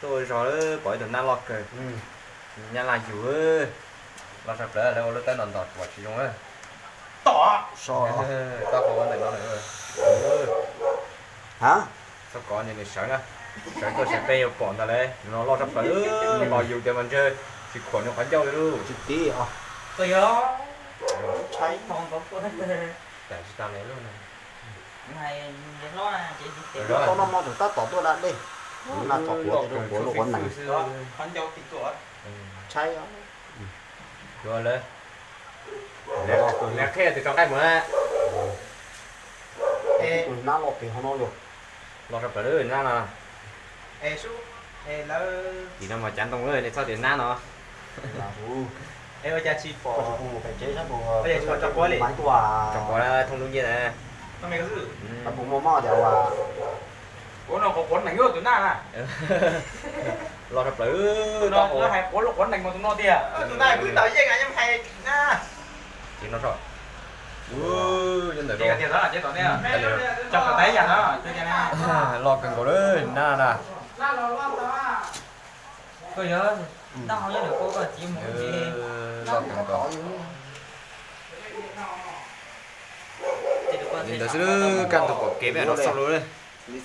Tuaj zog pom ib tug nab loj kawg, nyab laj yug, loj saj plaws, lawv ua lub tawb ntos ntos tsis pom tsis zoo. Tau qhov ua ntawm no lawm. Txhob kov, nws sawv na, sawv tuaj sawv pem yuav pom ntag lauj, no loj saj plaws, los yus tias mas ntshe tsis khuam nws qhov ncauj li lauj. Tsis tib os. Tsis tas li lauj. Tau noj mov tseem tab tom tuaj da dej, na txhom quav, quav luaj quav nees. Tshaib. Lawv qhia tus tso nqaij mus na. Nab loj pem hauv no lawm. Loj saj plaws nab no. Tim no mas cav ntoo, nej txhob tias nab no. Tso quav li, tso quav thooj lub ncej na. Puas muaj mob tias ua quav no quav nees tus nab na. Loj saj plaws, no hais quav luaj quav nees mas tus no tiag. Tus nab kwv tawm yeej nyob hais na. Ces no so, nyob ntawm no, loj kawg nkaus li nab na. Loj kawg nkaus. Li ntawd xwb, kaj ntug pom kev peb rov xauj lawm.